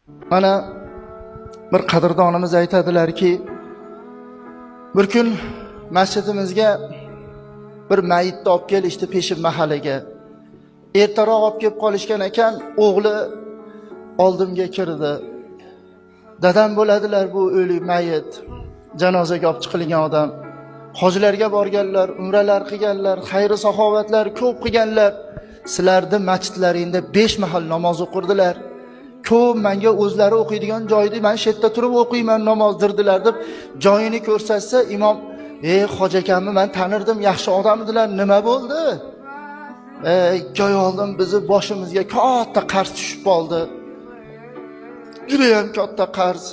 Mana bir qadrdonimiz aytadilarki, bir kun masjidimizga bir mayitni olib kelishdi peshin mahallaga. Ertaroq olib kelib qolishgan ekan, o'g'li oldimga kirdi. Dadam bo'ladilar bu o'lik mayit, janozaga olib chiqilgan odam. Hojlarga borganlar, umralar qilganlar, xayr saxovatlar ko'p qilganlar. Sizlarni masjidlaringda 5 mahal namoz o'qirdilar. Ko'p menga o'zlari o'qiydigan joyda men shu yerda turib o'qiyman namoz dirdilar deb joyini ko'rsatsa, imom, hoji akamni men tanirdim, yaxshi odam edilar, nima bo'ldi? 2 oy oldin bizni boshimizga katta qarz tushib qoldi. Juda ham katta qarz.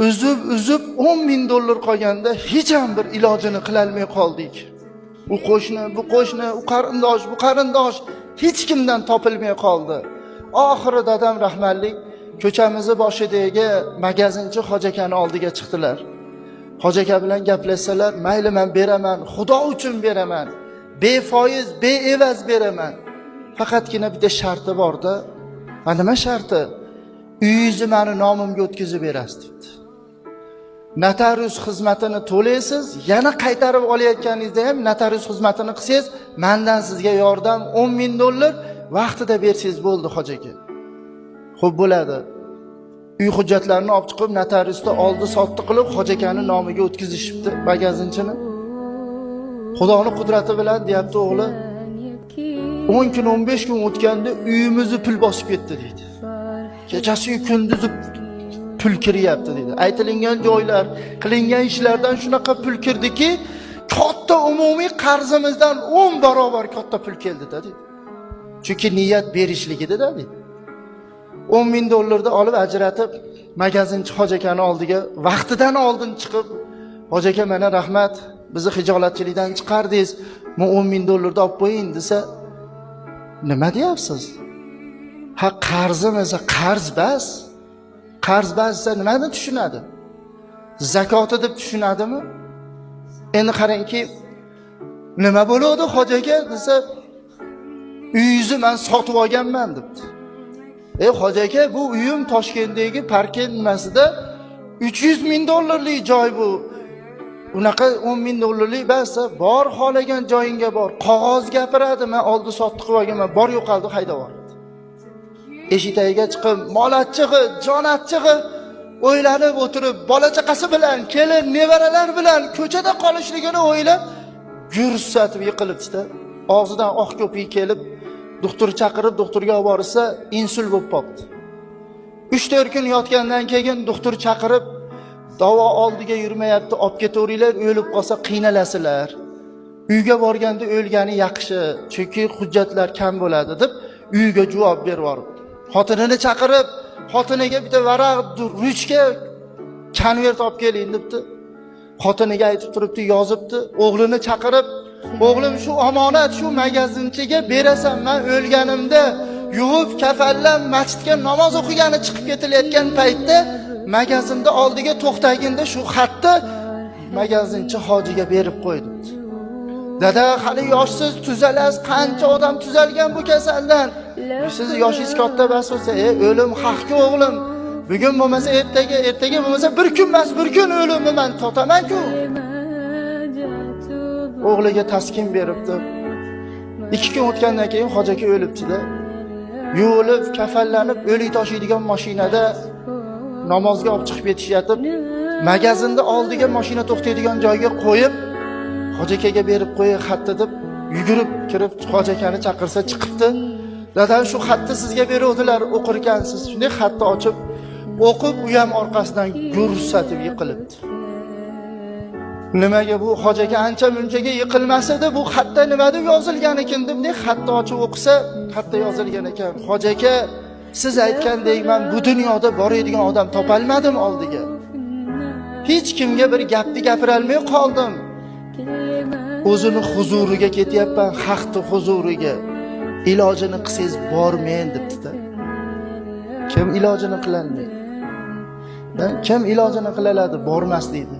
Uzib 10 000 dollar qolganda hech ham bir ilojini qilolmay qoldik. U qo'shni, bu qo'shni, u qarindosh, bu qarindosh hech kimdan topilmay qoldi. Oxiri dadam rahmatlik ko'chamizni boshidagi magazinchi hoji akani oldiga chiqdilar. Hoji aka bilan gaplashsalar, mayli men beraman, Xudo uchun beraman. Befoiz, beevaz beraman. Faqatgina bitta sharti bor-da. Ha, nima sharti? Uyingizni meni nomimga o'tkazib berasiz debdi. Notarius xizmatini to'laysiz, yana qaytarib olayotganingizda ham notarius xizmatini qilsangiz, mendan sizga yordam 10 000 dollar vaqtida bersangiz bo'ldi hoji aka. Xo'p bo'ladi. Uy hujjatlarini olib chiqib notariusda oldi sotdi qilib hoji akani nomiga o'tkazishibdi magazinchini. Xudoning qudrati bilan deyapti o'g'li, 10 kun 15 kun o'tganda uyimizni pul bosib ketdi deydi. Kechasi kunduzi pul kiryapti deydi. Aytilingan joylar, qilingan ishlardan shunaqa pul kirdiki, katta umumiy qarzimizdan 10 barobar katta pul keldi-da deydi. Chunki niyat berishligida deydi. 10 000 dollarni olib ajratib magazinchi hoji akani oldiga vaqtidan oldin chiqib, hoji aka mana rahmat, bizni hijolatchilikdan chiqardingiz, men 10 000 dollarni olib qo'ying desa, nima deyapsiz? Ha, qarzim esa qarz bas. Qarz bas desa nimani tushunadi? Zakoti deb tushunadimi? Endi qarangki, nima bo'ladi hoji aka desa, uyingizni men sotib olganman debdi. Hoji aka, bu uyim Toshkentdagi Parkent nimasida 300 ming dollarlik joy bu. Unaqa 10 ming dollarlik bas, bor xohlagan joyingga bor. Qog'oz gapiradi, men oldi sotdi qilib olganman, bor yo'qoldi haydab yubordi. Eshik tagiga chiqib, mol achchig'i, jon achchig'i o'ylanib o'tirib, bola chaqasi bilan, kelin, nevaralar bilan ko'chada qolishligini o'ylab, gurs etib yiqilibdi. Og'zidan oq ko'pik kelib, doktor chaqirib, doktorga olib borsa, insult bo'lib qolibdi. 3-4 kun yotgandan keyin doktor chaqirib, davo oldiga yurmayapti, olib ketaveringlar, o'lib qolsa qiynalasizlar. Uyga borganda o'lgani yaxshi, chunki hujjatlar kam bo'ladi deb uyga javob berib yuboribdi. Xotinini chaqirib, xotiniga bitta varaq, ruchka, konvert olib keling debdi. Xotiniga aytib turibdi, yozibdi. O'g'lini chaqirib, o'g'lim shu omonat shu magazinchiga berasan, men o'lganimda yuvib kafanlab masjidga namoz o'qigani chiqib ketilayotgan paytda magazinda oldiga to'xtaginda shu xatni magazinchi hojiga berib qo'y debdi. Dada, hali yoshsiz, tuzalasiz, qancha odam tuzalgan bu kasaldan. Siz yoshingiz katta bas bo'lsa, o'lim haqki o'g'lim. Bugun bo'lmasa ertaga, ertaga bo'lmasa bir kun emas, bir kun o'limni men totaman-ku. O'g'liga taskin beribdi. 2 kun o'tgandan keyin hoji aka o'libdi-da. Yuvilib, kafanlanib, o'lik toshiydigan mashinada namozga olib chiqib ketishyapti. Magazinda oldiga mashina to'xtaydigan joyga qo'yib, hoji akaga berib qo'y xatni deb yugurib kirib hoji akani chaqirsa chiqibdi. Dadam shu xatni sizga beruvdilar, o'qirkansiz. Shunday xatni ochib o'qib, u ham orqasidan gurs etib yiqilibdi. Nimaga bu hoji aka ancha munchaga yiqilmas edi, bu xatda nima deb yozilgan ekan deb xatni ochib o'qisa, xatda yozilgan ekan: hoji aka, siz aytgandek men bu dunyoda boradigan odam topolmadim oldiga. Hech kimga bir gapni gapirolmay qoldim. O'zini huzuriga ketyapman, haqni huzuriga. Ilojini qilsangiz bormen debdi-da. Kim ilojini qilolmaydi? Kim ilojini qila oladi bormaslikni?